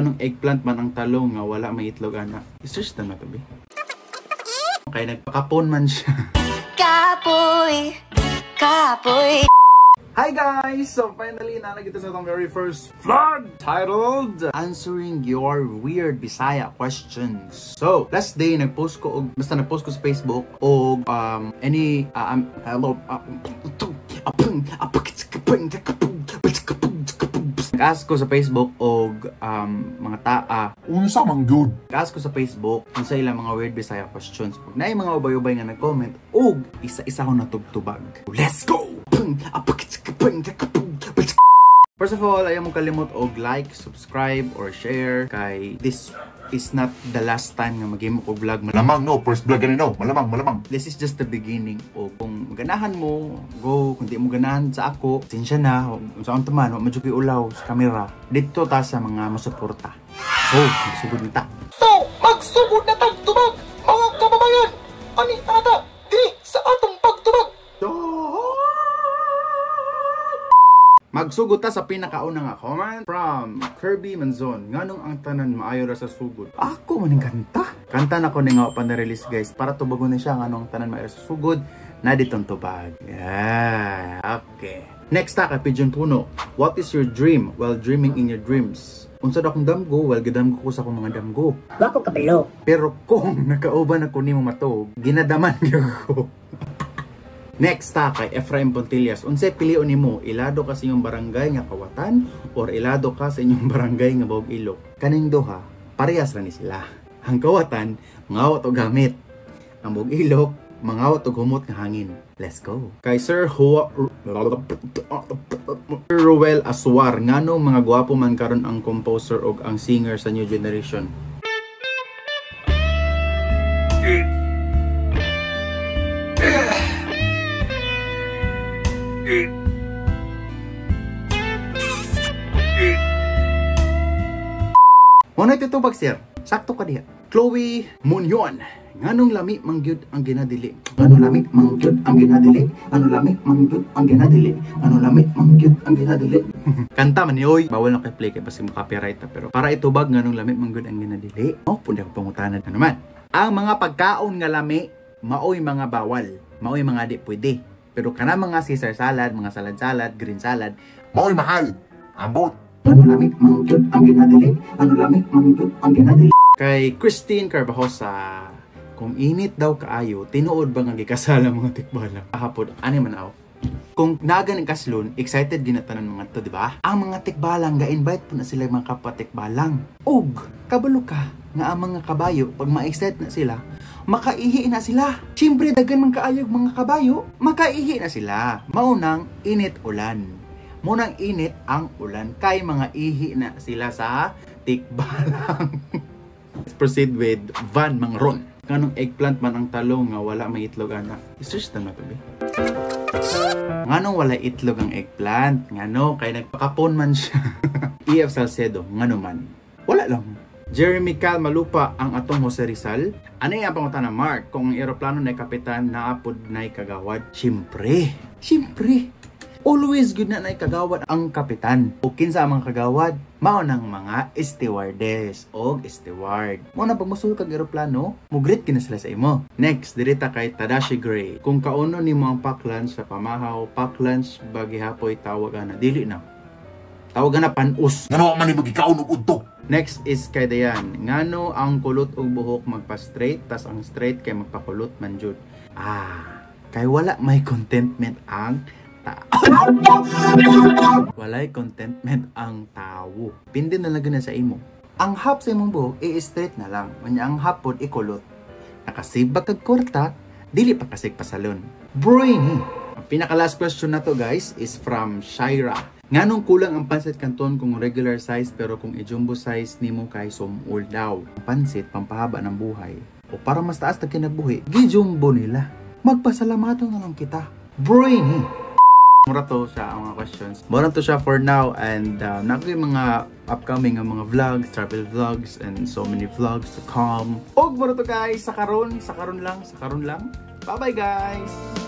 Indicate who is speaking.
Speaker 1: Nganong eggplant man ang talong nga wala may itlog ana? I-search na to be. Kay nagpakapon man siya.
Speaker 2: Kapoy, kapoy.
Speaker 1: Hi guys! So finally, naa na kita sa atong very first vlog titled Answering Your Weird Bisaya Questions. So, last day, nagpost ko og, basta nagpost ko sa Facebook og any hello, nag-ask ko sa Facebook og mga taa.
Speaker 3: Unsa man gyud?
Speaker 1: Nag-ask ko sa Facebook unsa ilang mga weird Bisaya questions. Ug naay mga ubay-ubay nga nag-comment og isa-isa ko natugtubag. Let's go! First of all, ayaw mo kalimot og like, subscribe, or share kay this is not the last time nga maghimo ko vlog.
Speaker 3: Malamang no, first vlog gani no. Malamang, malamang.
Speaker 1: This is just the beginning. O kung ganahan mo, go. Kung di mo ganahan sa ako, sinsya na. Sa akong taman, wa medyo ulaw sa kamera. Dito ta sa mga masuporta. So, magsugod na ta.
Speaker 4: So, magsugod na tagtubag, mga kababayan! Ani tata, diri sa atong pagtubag!
Speaker 1: Magsugod ta sa pinakauna nga comment from Kirby Manzon. Nganong ang tanan maayo ra sa sugod? Ako man ang kanta. Kanta na ko ni nga pa na-release guys. Para tubagon na siya nganong ang tanan maayo ra sa sugod na ditong tubag. Yeah, okay. Next ta kay Pigeon Puno. What is your dream while dreaming in your dreams? Unsa daw akong damgo? Well, gidamgo ko sa akong mga damgo.
Speaker 5: Wa ko kabalo.
Speaker 1: Pero kung nakauban ako nimo matog, ginadaman gyud ko. Next ta kay Efraim Pontillas. Unsay pilion nimo? Ilado ka sa inyong barangay nga Kawatan or ilado ka sa inyong barangay nga Bawog Ilok? Kaning duha, parehas ra ni sila. Ang Kawatan, mangawat og gamit. Ang Bawog Ilok, mangawat og humot nga hangin. Let's go. Kay Sir Hua Ruel Aswar, nganong mga gwapo man karon ang composer og ang singer sa new generation? Muna ito tubag sir. Sakto ka diha. Chloe Munyon. Nganong lami mangyud ang ginadili? Nganong lami mangyud ang ginadili? Nganong lami mangyud ang ginadili? Nganong lami mangyud ang ginadili? Kanta man ni oy. Bawal na kay play kay basi mo-copyright ta, pero para itubag nganong lami mangyud ang ginadili. Oh, pundi ako pangutana na naman. Ang mga pagkaon nga lami maoy mga bawal. Maoy mga di pwede. Pero kana mga Caesar salad, mga salad-salad, green salad,
Speaker 3: maoy mahal. Ambot.
Speaker 1: Ano lami mangyud ang ginadili? Ano lami mangyud ang ginadili? Kay Christine Carvajosa, kung init daw kaayo, tinuod ba nga gikasal ang mga tikbalang? Kahapon, ani man aw. Kung naga ng kaslon, excited ginatanan mga to, di ba? Ang mga tikbalang, ga-invite po na sila mga kapwa tikbalang. Ug, kabalo ka nga ang mga kabayo, pag ma-excite na sila, makaihi na sila. Siyempre, dagan man kaayog mga kabayo, makaihi na sila. Maunang init ulan. Munang init ang ulan kay mga ihi na sila sa tikbalang. Let's proceed with Van Mangron. Nganong eggplant man ang talong nga wala may itlog ana? I-search na to be. Nganong wala itlog ang eggplant? Ngano kay nagpakapon man siya. EF Salcedo, ngano man? Wala lang. Jeremy Cal Malupa ang atong Jose Rizal. Ano yung pangutana Mark? Kung ang eroplano na kapitan naapod na'y kagawad? Siyempre. Siyempre. Always good na na'y kagawad ang kapitan. O kinsa ang mga kagawad? Mao nang mga stewardess o steward. Mo na pag musul kag eroplano, mugreet kina sila sa imo. Next, dirita kay Tadashi Gray. Kung kauno nimo ang pack lunch sa pamahaw, pack lunch bagihapoy tawag ana, dili na. Tawag ana panus.
Speaker 3: Ngano man nimo gikaon og udto?
Speaker 1: Next is kay Dayan. Ngano ang kulot og buhok magpa-straight, tas ang straight kay magpakulot man jud. Ah, kay wala may contentment ang tao. Walay contentment ang tao. Pindi na lang na sa imo. Ang half sa imong buhok, i-straight na lang. Unya ang half pod ikulot. Nakasibag kag korta, dili pa kasig pasalon. Brainy. Ang pinaka last question na to guys is from Shaira. Nganong kulang ang pansit canton kung regular size pero kung i-jumbo size nimo kay sumul daw. Ang pansit pampahaba ng buhay o para mas taas na kinabuhi, gi-jumbo nila. Magpasalamaton na lang kita. Brainy. Mura to siya ang mga questions. Mura to siya for now and naku yung mga upcoming ang mga vlogs, travel vlogs, and so many vlogs to come. Og mura to guys, sa karon lang. Bye bye guys!